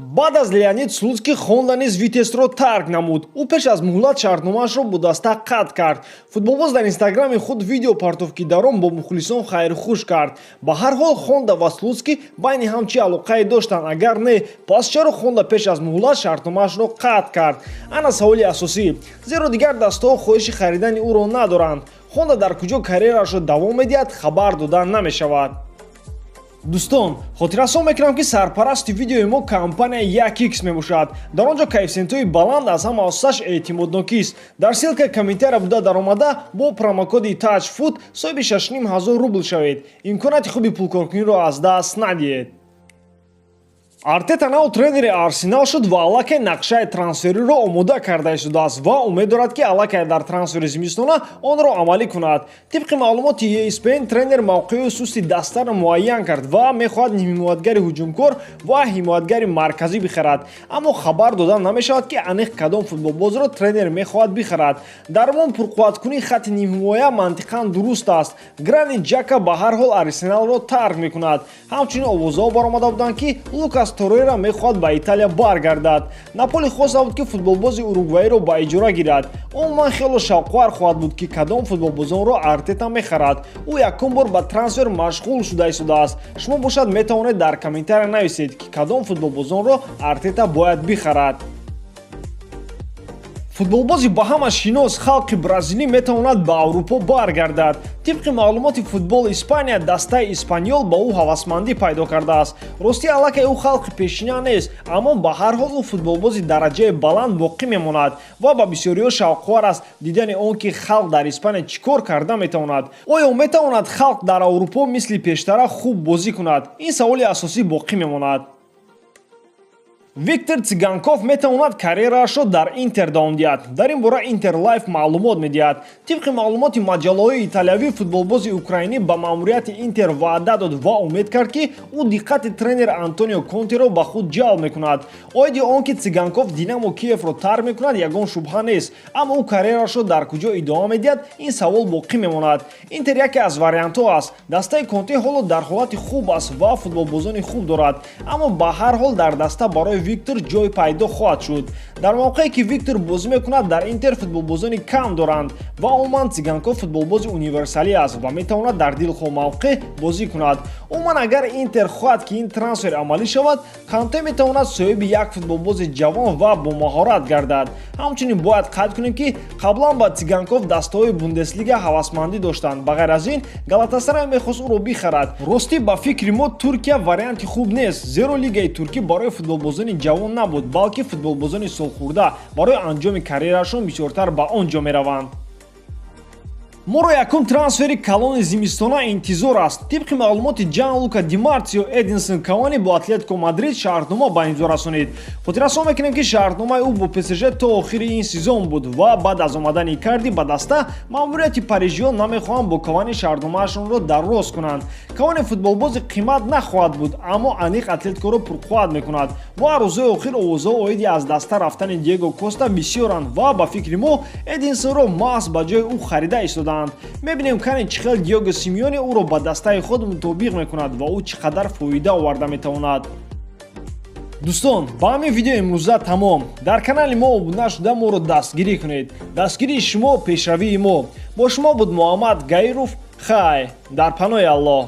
Баъд аз Леонид Слутский, Хонда низ Витесро тарк намуд. Ӯ пеш аз муҳлат шартномаашро бо даста қатъ кард. Футболбоз дар Инстаграми худ видео партофт, ки дар он бо мухлисон хайрхуш кард. Ба ҳар ҳол, Хонда ва Слутский байни ҳам чӣ алоқае доштанд? Агар не, пас чаро Хонда пеш аз муҳлат шартномаашро қатъ кард? Ана саволи асосӣ, зеро дигар дастаҳо хоҳиши харидани ӯро надоранд. Хонда дар куҷо карьераашро давом медиҳад, хабар дода намешавад. Дӯстон, хотиррасон мекунам, ки сарпарасти видеои мо компания 1x мебошад. Дар он ҷо коэффисиентҳои баланд, аз ҳама асосаш эътимоднокист. Дар ссылка комментария буда даромада, бо промокоди TAJFOOT соҳиби 6 ҳазор рубл шавед. Имконияти хуби пулкоркуниро аз даст надиҳед. Артета нав тренери Арсенал шуд ва аллакай нақшаи трансфериро омода карда истодааст ва умед дорад, ки аллакай дар трансфери зимистона онро амалӣ кунад. Тибқи маълумоти ESPN, тренер мавқеи сусти дастаро муайян кард ва мехоҳад ҳимоятгари ҳуҷумкор ва ҳимоятгари марказӣ бихарад, аммо хабар дода намешавад, ки аниқ кадом футболбозро тренер мехоҳад бихарад. Дар умум, пурқувваткунии хатти нимҳимоя мантиқан дуруст аст. Гранит Ҷака ба ҳар ҳол Арсеналро тарк мекунад. Ҳамчунин овозҳо баромада буданд, ки Лукас Торейра мехоҳад ба Италия баргардад. Наполи хоста буд, ки футболбози уругваиро ба иҷора гирад. Умуман, хело шавқовар хоҳад буд, ки кадом футболбозонро Артета мехарад. Ӯ якум бор ба трансфер машғул шуда истодааст. Шумо бошад, метавонед дар комментария нависед, ки кадом футболбозонро Артета бояд бихарад. Футболбози ба ҳама шинос Халқи бразилӣ метавонад ба Аврупо баргардад. Тибқи маълумоти Футбол Испания, дастаи Эспаньол ба ӯ ҳавасмандӣ пайдо кардааст. Ростӣ, аллакай ӯ Халқи пешина нест, аммо ба ҳар ҳол ӯ футболбози дараҷаи баланд боқӣ мемонад ва ба бисёриҳо шавқовар аст дидани он, ки Халқ дар Испания чӣ кор карда метавонад. Оё метавонад Халқ дар Аврупо мисли пештара хуб бозӣ кунад? Ин саволи асосӣ боқӣ мемонад. Виктор Циганков метавонад карьераашро дар Интер давом диҳад. Дар ин бора Интер Лайф маълумот медиҳад. Тибқи маълумоти маҷаллаҳои италиявӣ, футболбози украинӣ ба маъмурияти Интер ваъда дод ва умед кард, ки ӯ диққати тренер Антонио Контеро ба худ ҷалб мекунад. Оиди он ки Циганков Динамо Киевро тарк мекунад, ягон шубҳа нест, аммо ӯ карьераашро дар куҷо идома медиҳад, ин савол боқӣ мемонад. Интер яке аз вариантҳо аст. Дастаи Конте ҳоло дар ҳолати хуб аст ва футболбозони хуб дорад, аммо ба ҳар ҳол дар даста барои Виктор ҷой пайдо хоҳад шуд. Дар мавқее ки Виктор бозӣ мекунад, дар Интер футболбозони кам доранд ва умуман Циганков футболбози универсалӣ аст ва метавонад дар дилхоҳ мавқеъ бозӣ кунад. Умуман, агар Интер хоҳад, ки ин трансфер амалӣ шавад, Конте метавонад соҳиби як футболбози ҷавон ва бомаҳорат гардад. Ҳамчунин бояд қайд кунем, ки қаблан ба Циганков дастаҳои Бундеслига ҳавасмандӣ доштанд. Ба ғайр аз ин, Галатасарай мехост ӯро бихарад. Ростӣ, ба фикри мо, Туркия варианти хуб нест, зеро лигаи туркӣ барои футболбозони ҷавон набуд, балки футболбозони солхӯрда барои анҷоми карьерашон бисёртар ба он ҷо мераванд. Моро якум трансфери калони зимистона интизор аст. Тибқи маълумоти Ҷанлука Димарсио, Эдинсон Кавани бо Атлетико Мадрид шартнома ба имзо расонид. Хотиррасон мекунем, ки шартномаи ӯ бо ПСЖ то охири ин сезон буд ва баъд аз омадани Икарди ба даста маъмурияти парижиён намехоҳанд бо Кавани шартномаашонро дароз кунанд. Кавани футболбози қимат нахоҳад буд, аммо аниқ Атлетикоро пурқувват мекунад. Ва рӯзҳои охир овозҳо оиди аз даста рафтани Диего Коста бисёранд ва ба фикри мо, Эдинсонро маҳз ба ҷои ӯ харида истодаанд. Мебинем, кани чӣ хел Диего Симеоне ӯро ба дастаи худ мутобиқ мекунад ва ӯ чӣ қадар фоида оварда метавонад. Дӯстон, ба ҳамин видео имрӯза тамом. Дар канали мо обуна шуда, моро дастгирӣ кунед. Дастгирии шумо — пешравии мо. Бо шумо буд Муҳаммад Гаиров. Хай, дар паноҳи Аллоҳ.